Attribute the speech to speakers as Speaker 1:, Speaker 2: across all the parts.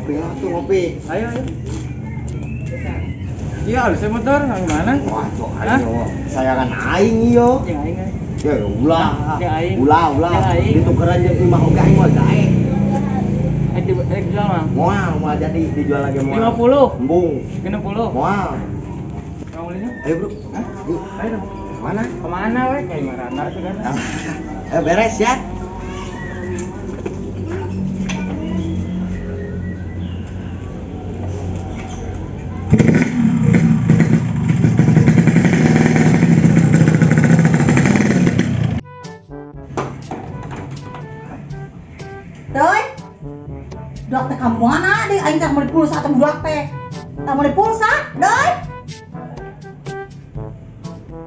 Speaker 1: Ngopi lah tuh ngopi.
Speaker 2: Ayo ayo. Iya, harusnya motor gimana?
Speaker 1: Wah, cok aing sayangan aing ieu.
Speaker 2: Jeung aing.
Speaker 1: Ya ulah.
Speaker 2: Ulah,
Speaker 1: ulah. Ditukeran jeung imah oge aing moal daek.
Speaker 2: Eh jual mah.
Speaker 1: Moal, moal jadi dijual lagi moal.
Speaker 2: 50.
Speaker 1: Embung.
Speaker 2: 60.
Speaker 1: Moal.
Speaker 2: Kamu belinya?
Speaker 1: Ayo, Bro.
Speaker 2: Hah? Ayo dong.
Speaker 1: Mana?
Speaker 2: Kemana we? Kayak marana tuh kan.
Speaker 1: Beres ya.
Speaker 3: Doi, budak teh ka mana deui aing teh meuli pulsa teh budak teh. Tah meuli pulsa, Doi.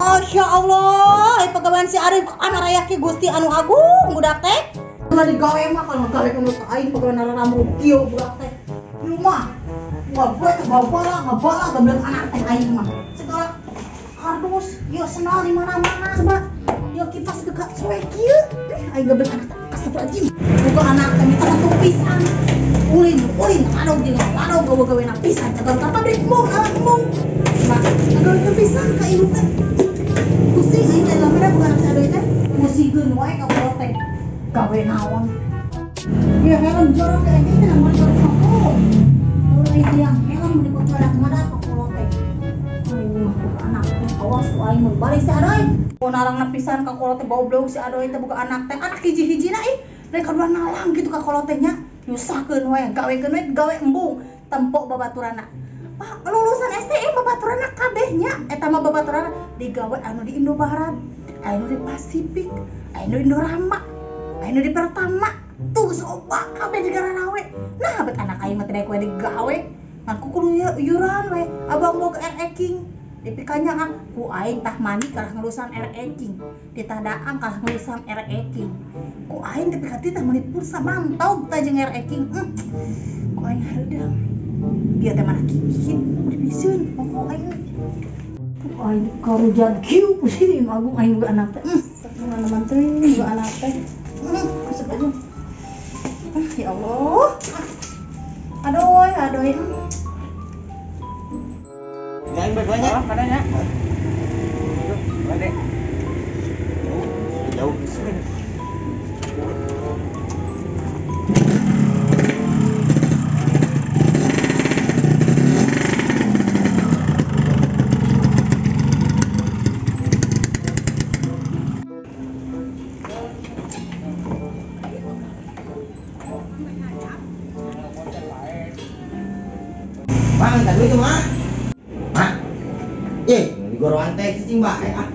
Speaker 3: Masya Allah, ai pagawean si Arif anak raya ki Gusti anu agung budak teh. Ulah digawe mah kalau gawe kudu ka aing pagawean rambut kieu budak teh. Ieu mah ngabae teh babala ngabala gablek anak teh aing mah. Segala kardus, ieu sendal di mana-mana coba. Ieu kipas dekat cuek kieu. Aing gablek anak teh astagfirullahaladzim. Buka anak teh minta tuh pisan. Ulin, ulin, aduh jeung aduh gawe-gawe pisan cagar ka pabrik mung alat mung. Nah, gawe pisan ka ibu teh. Pusing aing teh lamana bukan anak sadoy teh musikeun wae ka kolot teh. Gawe naon? Ya helm jorok teh aing teh mun jorok aku. Aing yang helm di kotoran mana ka kolot teh. Aing mah buka anak teh awas ku aing mun balik si adoy. Narangna pisan ka kolot teh goblok si adoy teh buka anak teh anak hiji-hijina ih. Rek kadua nalang gitu ka kolot teh nya. Nyusahkeun wae, gawekeun wae gawe embung tempok babaturana. Pak, lulusan STM babaturana kabeh nya eta mah babaturana digawe anu di Indobarat, anu di Pasifik, anu di Indorama, anu di Pertama. Tuh soba kabeh digararawe. Nah, bet anak aing mah teh kowe digawe. Ngan ku kudu iuran we. Abang mau ke RE King. Dipikanya ah, ku aing tah mandi kalah ngelusan RE King. Ditah daang kalah ngelusan RE King. Ku aing dipikati tah meuli pulsa mantau tah jeung RE King. Ku aing hareudang. Biar teh mana kikit dipiseun pokok aing. Ku aing karujan kieu sini agung aing boga anak teh. Teman-teman teh boga anak teh. Masuk aja. Ya Allah. Aduh, aduh.
Speaker 1: Jangan banyak.
Speaker 2: Oh, kadanya. Aduh,
Speaker 1: jauh. Bang, tadi itu mah. Eh, di goroan teh cicing bae ah.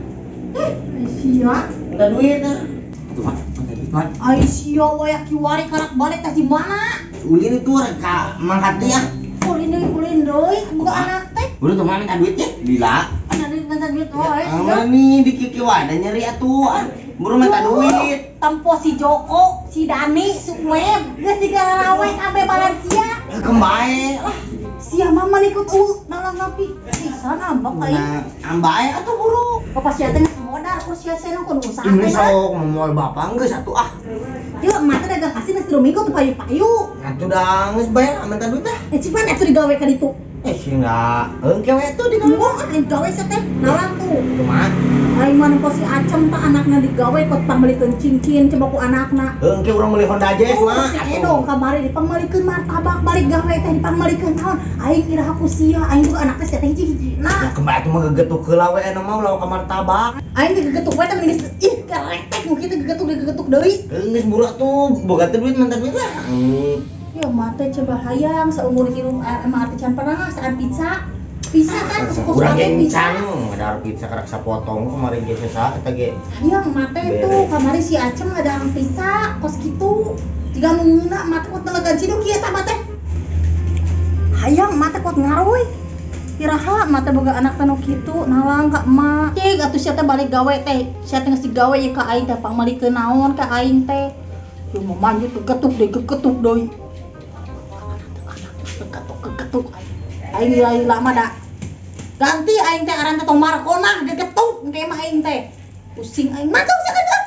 Speaker 3: Sia.
Speaker 1: Enggak duit ah. Tuh, Mak, minta duit, Mak.
Speaker 3: Ai sia waya kiwari karak balik teh di mana?
Speaker 1: Ulin itu rek mangkat teh ah.
Speaker 3: Ulin deui, ulin deui, boga anak teh.
Speaker 1: Buru tuh Mak minta duitnya. Lila.
Speaker 3: Minta duit, minta duit wae.
Speaker 1: Ah, nih di kieu ada nyeri atuh ah. Buru minta duit.
Speaker 3: Tempo si Joko, si Dani, si Web, geus digararawe kabeh balansia.
Speaker 1: Kembae lah.
Speaker 3: Sia mama ikut nalang napi. Pisan ambak aing.
Speaker 1: Nah, ambae atuh buru.
Speaker 3: Bapak sia teh geus modal ku sia sia kudu usaha.
Speaker 1: Ini sok moal bapak geus atuh ah.
Speaker 3: Yeuh emak teh dagang kasih geus 3 minggu teu payu-payu.
Speaker 1: Atuh dah geus bayar minta duit ah.
Speaker 3: Eh cipan atuh digawe ka ditu.
Speaker 1: Eh sih enggak. Engke we atuh digawe.
Speaker 3: Embung ah aing gawe sia teh nalang tuh.
Speaker 1: Kumaha?
Speaker 3: Aing mah nempo si Acem tah anakna digawe kot pangmeulikeun cincin coba ku anakna.
Speaker 1: Engke urang meuli Honda Jazz mah.
Speaker 3: Si Edo kamari dipangmeulikeun martabak balik gawe teh dipangmeulikeun naon. Aing kira aku sia, aing juga anakna sia teh hiji-hiji.
Speaker 1: Nah, kembali atuh mah gegetuk heula we anu mah ulah ka martabak.
Speaker 3: Aing teh gegetuk we teh mending ih keretek nu kitu gegetuk digegetuk deui.
Speaker 1: Geus buru atuh boga teh duit mantap duit lah.
Speaker 3: Ya mate coba hayang saumur hirup emang arti can pernah saan pizza. Pizza kan
Speaker 1: kurang bisa. Ada pizza kerak sapotong kemarin ge sesa eta ge.
Speaker 3: Hayang mate tuh kamari si Acem ada pizza kos kitu. Jiga nu ngeuna mate kuat nelegan ciduk ieu tah mate. Hayang mate kuat ngaruy. Iraha mate boga anak teh nu kitu nalang ka emak. Cik atuh sia teh balik gawe teh. Sia teh geus digawe ye ka aing teh pangmalikeun naon ka aing teh. Ieu mah manjut gegetuk deui gegetuk deui. Gegetuk aing lila lama da. Ganti aing teh aran teh tong markonah gegetuk engke mah aing teh. Pusing aing mantuk sakedeuk.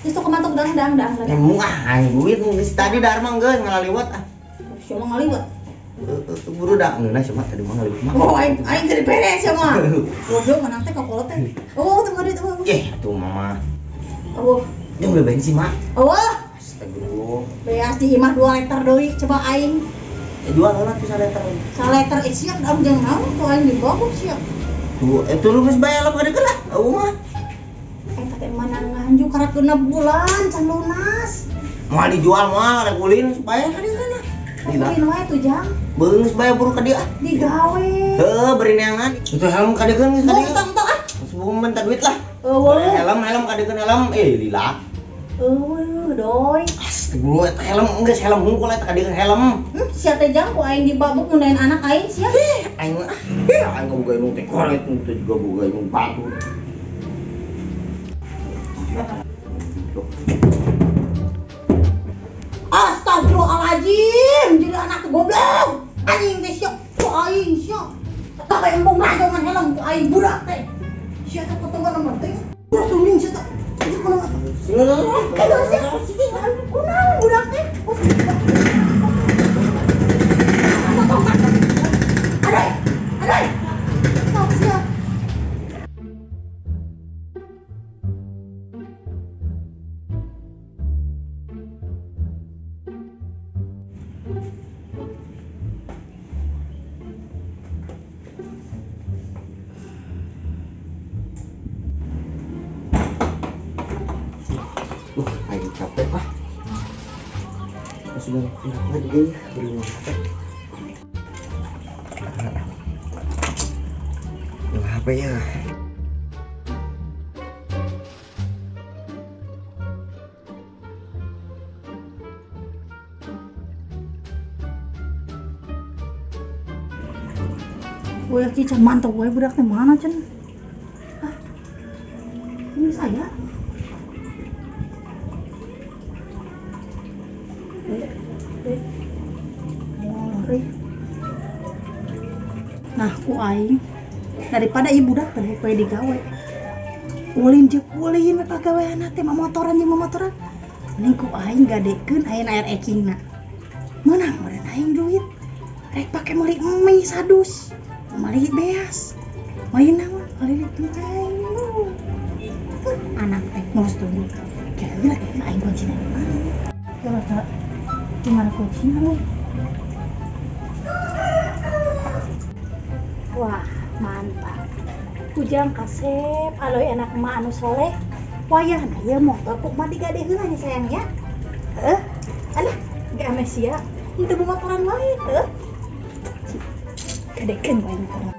Speaker 3: Geus sok mantuk dang dang dang.
Speaker 1: Embung ah aing duit geus tadi darma geus ngalaliwat ah.
Speaker 3: Sia mah ngaliwet.
Speaker 1: Buru dah ngeunah sia mah tadi mah ngaliwet mah.
Speaker 3: Oh, aing aing jadi beres sia mah. Goblok menang teh ka kolot teh. Oh, teu duit eueuh.
Speaker 1: Eh, atuh mama.
Speaker 3: Eueuh.
Speaker 1: Jeung beli bensin mah.
Speaker 3: Eueuh.
Speaker 1: Astagfirullah.
Speaker 3: Beas di imah 2 liter deui coba aing.
Speaker 1: Jual heula tuh saliter.
Speaker 3: Saliter siap am jeung naon tuh aing dibogok siap.
Speaker 1: Tuh, itu lu geus bayar lah kadekeun lah. Eueuh mah.
Speaker 3: Eta teh mana nganju karek 6 bulan can lunas.
Speaker 1: Moal dijual moal rek ulin supaya kadekeun lah.
Speaker 3: Ulin wae tuh jang.
Speaker 1: Beung geus bayar buru ka dieu ah.
Speaker 3: Digawe.
Speaker 1: Heuh, beri neangan. Itu helm kadekeun geus ka dieu.
Speaker 3: Entong ah.
Speaker 1: Geus minta duit lah.
Speaker 3: Eueuh.
Speaker 1: Helm helm kadekeun helm lila.
Speaker 3: Eueuh, doi.
Speaker 1: Astagfirullah, eta helm geus helm hungkul eta kadekeun helm.
Speaker 3: Sia teh jang ku aing dibabuk ngunain anak aing sia.
Speaker 1: Aing ah, aing boga ilmu teh koret teh juga boga ilmu batu.
Speaker 3: Astagfirullahaladzim, jadi anak teh goblok. Anjing teh sia, ku aing sia. Tah embung rajongan helm ku aing budak teh. Sia teh potongan nomor teh. Tuning sia teh. Itu kunaon atuh? Kunaon budak teh? Aduh, aduh. Tok sia.
Speaker 1: Aing capek ah. Masih banyak lagi ya, beri HP. HP ya.
Speaker 3: Woi, ki can mantap woi budak teh mana can? Ah, ini saya. Nah, ku aing daripada ibu budak teh poe digawe. Ulin jeung ulin pagaweanna teh mamotoran jeung mamotoran. Mending ku aing gadekeun ayeuna air ekingna. Meunang meureun aing duit. Rek pake meuli mie sadus, meuli beas. Meuli naon? Meuli aing. Anak teh ngurus dulu. Kira-kira aing kuncina di mana? Kira-kira gimana kuncinya lu? Wah, mantap. Ujang kasep, aloy anak emak anu soleh. Wayahna ieu motor kok mah digade heula nya sayang ya. Heuh. Alah, ge ame sia. Henteu motoran wae, heuh. Gadekeun wae motor.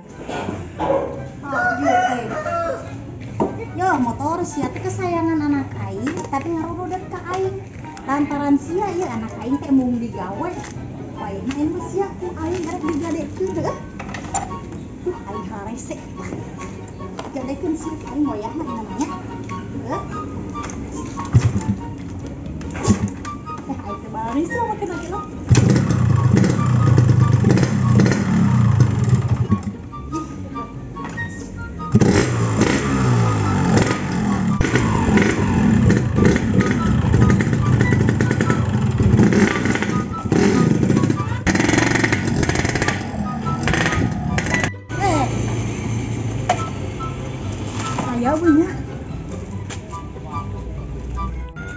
Speaker 3: Yo, motor sia teh kesayangan anak aing, tapi ngarurudet ka aing. Lantaran sia ieu anak aing teh embung digawe. Wayahna aing mah sia ku aing arek digadekeun heuh. Aing harese. Gadekeun sih aing wayahna namanya. Heuh. Aing teh baris make lagi lo. Aya we nya.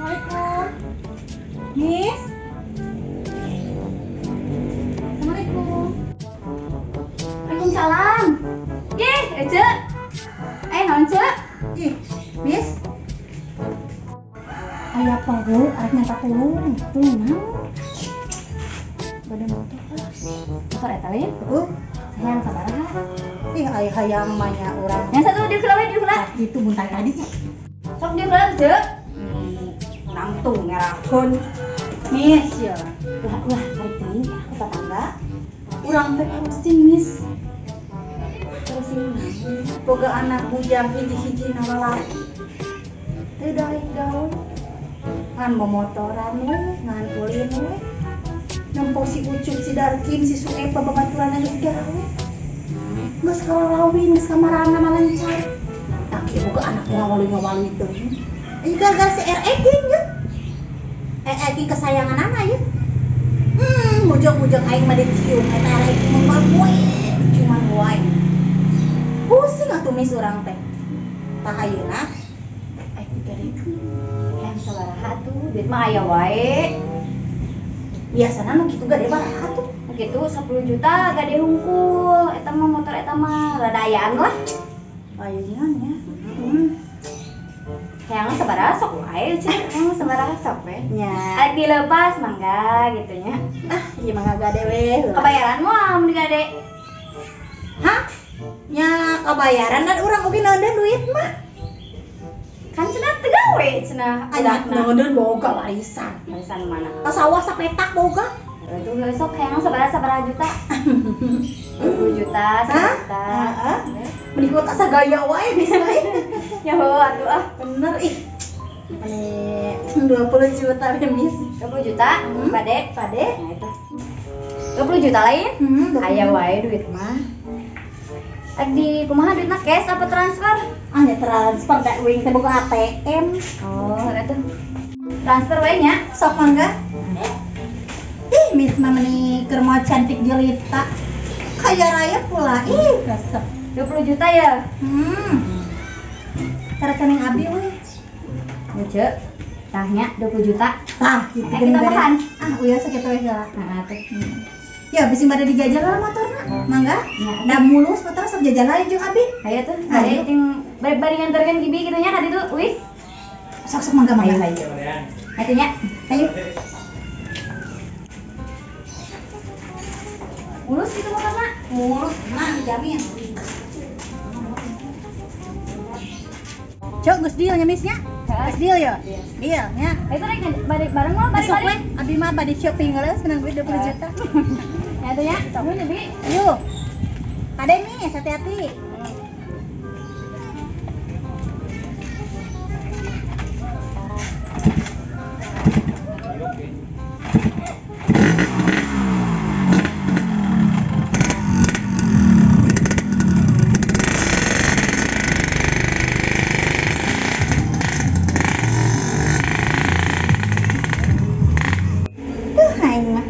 Speaker 3: Assalamualaikum. Miss. Assalamualaikum.
Speaker 4: Waalaikumsalam. Ih, Ece. Naon, Ce?
Speaker 3: Ih, Miss. Aya perlu arek minta tulung. Tulung naon? Bade motor.
Speaker 4: Motor eta lain?
Speaker 3: Heeh.
Speaker 4: Hayang sabaraha?
Speaker 3: Ih, aya hayang mah nya urang.
Speaker 4: Yang satu dieu heula we, dieu heula.
Speaker 3: Gitu buntai tadi ih.
Speaker 4: Sok dieu heula, Ce.
Speaker 3: Nangtung ngerakeun. Miss ya.
Speaker 4: Ulah ulah balik teuing ya aku tetangga.
Speaker 3: Urang teh pusing, Miss.
Speaker 4: Pusing naon?
Speaker 3: Boga anak bujang hiji-hiji na lalaki. Teu daek gawe. Ngan momotoran we, ngan ulin we. Nempo si Ucup, si Darkin, si Suepa babaturan geus gawe. Geus kalarawin, geus kamarana malancar. Tak ieu boga anak ngawali-ngawali teuing. Ieu gara-gara si RE king ye. RE king kesayangan anak ye. Mujog-mujog aing mah dicium eta arek mah wae, cuman wae. Pusing atuh mis urang teh. Tah ayeuna
Speaker 4: eh digadekeun. Hayang sabaraha atuh, duit mah aya wae.
Speaker 3: Biasana nu kitu gade baraha tuh.
Speaker 4: Nu kitu 10 juta gade hungkul, eta mah motor eta mah rada ayaan lah.
Speaker 3: Ayaan nya.
Speaker 4: Hayang sabaraha sok wae cenah, hayang sabaraha sok we.
Speaker 3: Nya.
Speaker 4: Arek dilepas mangga gitu nya.
Speaker 3: Ah, ieu mah gade we.
Speaker 4: Kabayaran moal mun digade.
Speaker 3: Hah? Nya kabayaran dan urang oge neundeun duit mah.
Speaker 4: Kan cenah teu gawe cenah
Speaker 3: budakna. Neundeun boga warisan.
Speaker 4: Warisan mana?
Speaker 3: Ka sawah sapetak boga.
Speaker 4: Itu besok hayang sabaraha juta? 20 juta, 1 juta.
Speaker 3: Heeh. Meni kota sagaya wae bisa wae.
Speaker 4: Ya heuh atuh ah.
Speaker 3: Bener ih. Meni 20 juta mis.
Speaker 4: 20 juta? Bade?
Speaker 3: Bade.
Speaker 4: Nah itu. 20 juta lain? Aya wae duit mah. Di kumaha duitna cash apa transfer?
Speaker 3: Ah nya transfer da uing teh boga ATM.
Speaker 4: Oh, eta. Transfer wae nya.
Speaker 3: Sok mangga. Ih, mis mah meni keur mau cantik jelita. Kaya raya pula. Ih, resep.
Speaker 4: 20 juta ya?
Speaker 3: Rekening abi we.
Speaker 4: Lucu. Tah nya 20 juta.
Speaker 3: Tah, gitu
Speaker 4: kita makan.
Speaker 3: Ah, uya sakitu we heula.
Speaker 4: Heeh tuh.
Speaker 3: Ya, bisi bade dijajan lah motorna. Mangga. Da mulus motor sok jajan lain jeung abi.
Speaker 4: Hayu tuh. Hayu jeung bari nganterkeun Gibi kitu nya ka ditu, wis.
Speaker 3: Sok-sok mangga mangga.
Speaker 4: Hayu. Hayu nya.
Speaker 3: Hayu.
Speaker 4: Mulus gitu motorna?
Speaker 3: Mulus, nah dijamin. Cok, geus deal nya misnya? Geus deal ya? Deal nya.
Speaker 4: Itu rek balik bareng mah balik balik.
Speaker 3: Abi mah bade shopping heula menang duit 20 juta.
Speaker 4: Ya tuh ya, nuhun Bi.
Speaker 3: Ayo. Kade nih, hati-hati. Tuh aing mah.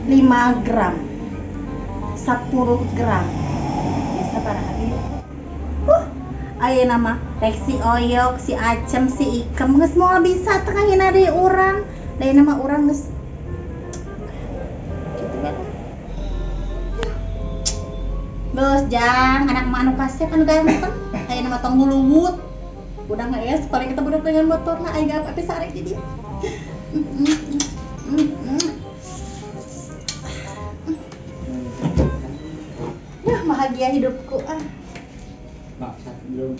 Speaker 3: 5 gram, 10 gram.
Speaker 4: Bisa parah abi.
Speaker 3: Ayeuna mah rek si Oyok, si Acem, si Ikem geus moal bisa teu ngahina deui urang. Da ayeuna mah urang geus kitu bae. Geus jang, anak mah anu kasep anu ganteng. Ayeuna mah tong nguluwut. Budak geus paling kita budak dengan motorna aing apa sare jadi. Duh, bahagia hidupku ah.
Speaker 2: Bangsat belum.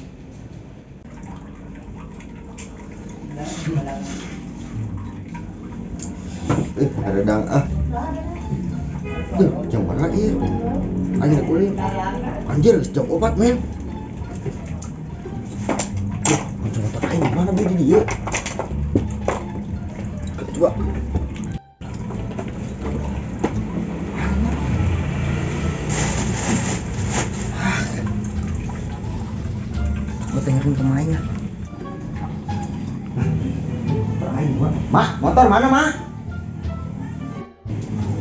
Speaker 1: Redang ah. Duh, jam berapa ieu? Anjir kulit. Anjir, jam 4 men. Kunci motor aing di mana di dieu? Coba. Gua tanyakan ke Maya. Motor aing gua. Mah, motor mana, Mah?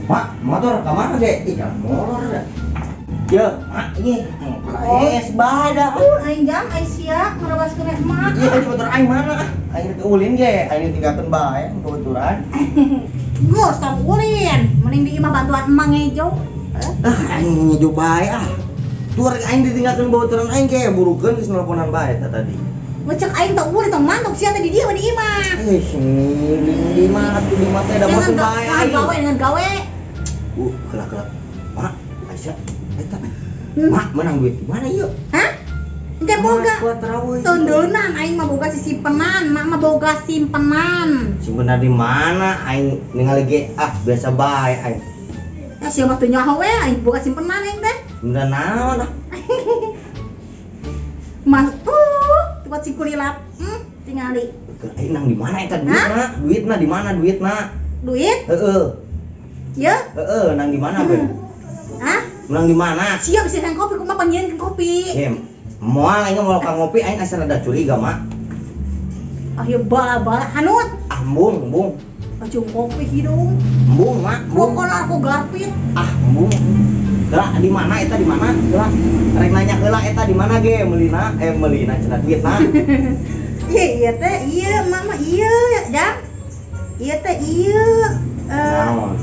Speaker 1: Mak, motor ke mana deh? Ih, jalan molor dah. Ya, mak, ini. Es bada.
Speaker 3: Aing jang, aing sia ngerebaskeun emak.
Speaker 1: Iya, motor aing mana? Aing ke ulin ge, aing tinggalkeun bae kebetulan.
Speaker 3: Geus tong ulin, mending di imah bantuan emang ngejo.
Speaker 1: Ah, aing ngejo bae ah. Tuh aing ditinggalkeun baturan aing ge burukeun geus nelponan bae eta tadi.
Speaker 3: Ngecek aing tong ulin tong mantok sia teh di dieu di imah.
Speaker 1: Ih, di imah atuh di imah teh da motor bae aing.
Speaker 3: Gawe dengan gawe.
Speaker 1: Kelak-kelak. Mak, Aisyah, eta. Mak, menang duit di mana ieu?
Speaker 3: Hah? Engke boga. Tondonan aing mah boga sisimpenan, mak mah boga simpenan.
Speaker 1: Simpenan di mana? Aing ningali ge ah biasa bae aing.
Speaker 3: Ya sia mah teu nyaho we aing boga simpenan aing teh.
Speaker 1: Simpenan naon ah?
Speaker 3: Mas tuh cikulilap. Tingali.
Speaker 1: Aing nang di mana eta duitna? Duitna di mana duitna?
Speaker 3: Duit?
Speaker 1: Heeh.
Speaker 3: Ya?
Speaker 1: Heeh, nang di mana, Ben?
Speaker 3: Hah?
Speaker 1: Nang di mana?
Speaker 3: Siap sih nang kopi, kumaha panggieun kopi.
Speaker 1: Ye, moal aing moal ka ngopi aing asa rada curiga, Mak.
Speaker 3: Ah, ya bala-bala hanut.
Speaker 1: Ah, embung, embung.
Speaker 3: Acung kopi hidung.
Speaker 1: Embung mak, embung.
Speaker 3: Pokona aku garpit.
Speaker 1: Ah, embung. Heula di mana eta di mana? Heula. Rek nanya heula eta di mana ge meulina meulina cenah duitna.
Speaker 3: Iya iya teh iya mama iya Jang. Iya teh iya.
Speaker 1: Naon?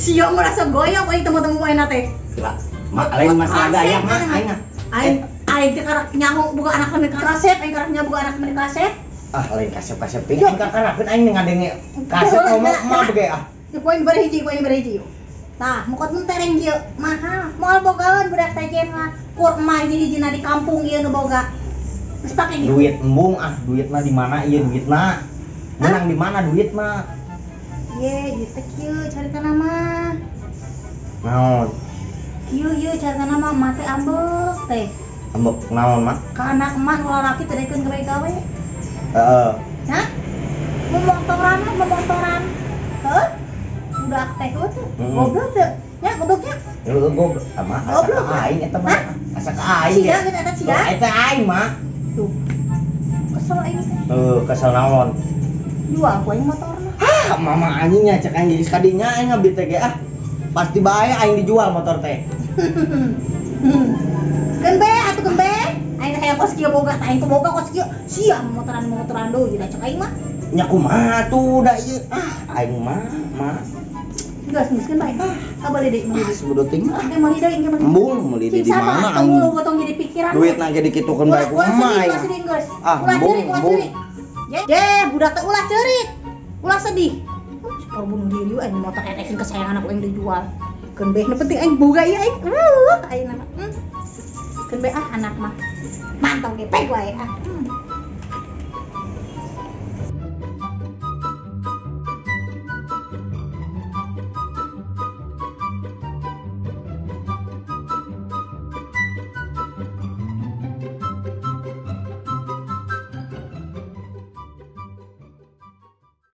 Speaker 3: Sia merasa goyok aing temu-temu aing teh.
Speaker 1: Heula. Mak lain masalah gaya mak aing.
Speaker 3: Aing aing teh karak nyaho buka anak kami kasep, aing karak nyaho buka anak kami kasep.
Speaker 1: Ah lain kasep-kasep teh aing kakarakeun aing ngadenge kasep ngomong mah bege ah.
Speaker 3: Di poin berhiji, poin berhiji. Tah, mukot mun tereng ieu mahal. Moal bogaeun budak sejen mah. Kur mah hiji-hijina di kampung ieu nu boga. Geus pake gitu.
Speaker 1: Duit embung ah, duitna di mana ieu duitna? Menang di mana duit mah?
Speaker 3: Ye, ieu teh kieu caritana mah.
Speaker 1: Naon?
Speaker 3: Kieu ieu caritana mah mate ambek teh.
Speaker 1: Ambek naon mah?
Speaker 3: Ka anak mah nu lalaki teh daekeun gawe-gawe.
Speaker 1: Heeh.
Speaker 3: Hah? Memotoran mah memotoran. Heuh? Budak teh teh. Goblok teh. Nya gobloknya.
Speaker 1: Lu goblok sama asa ka aing eta mah. Asa ka aing.
Speaker 3: Sia geus eta sia.
Speaker 1: Eta aing mah.
Speaker 3: Tuh. Kesel aing teh.
Speaker 1: Heuh, kesel naon?
Speaker 3: Jual ku aing motorna.
Speaker 1: Hah, mama anjingnya cek aing geus kadinya aing ngabdi teh ge ah. Pasti bae aing dijual motor teh.
Speaker 3: Keun be atuh keun be. Aing teh hayang kos kieu boga, aing teh boga kos kieu. Sia motoran-motoran deui da cek aing mah.
Speaker 1: Nya kumaha tuh da ieu? Ah, aing mah mah.
Speaker 3: Geus geus keun bae. Ah bali deui meuli deui.
Speaker 1: Sebodot teuing
Speaker 3: ah. Meuli deui engke meuli.
Speaker 1: Embung meuli deui di mana
Speaker 3: aing? Tong lu tong jadi pikiran.
Speaker 1: Duitna ge dikitukeun bae ku emak aing. Ah, embung embung.
Speaker 3: Je, budak teh ulah ceurik. Ulah sedih. Sepor bunuh diri aing motor erekin kesayangan aku aing dijual. Keun bae nu penting aing boga ieu aing. Aing mah. Keun bae ah anak mah. Mantau ge pek wae ah.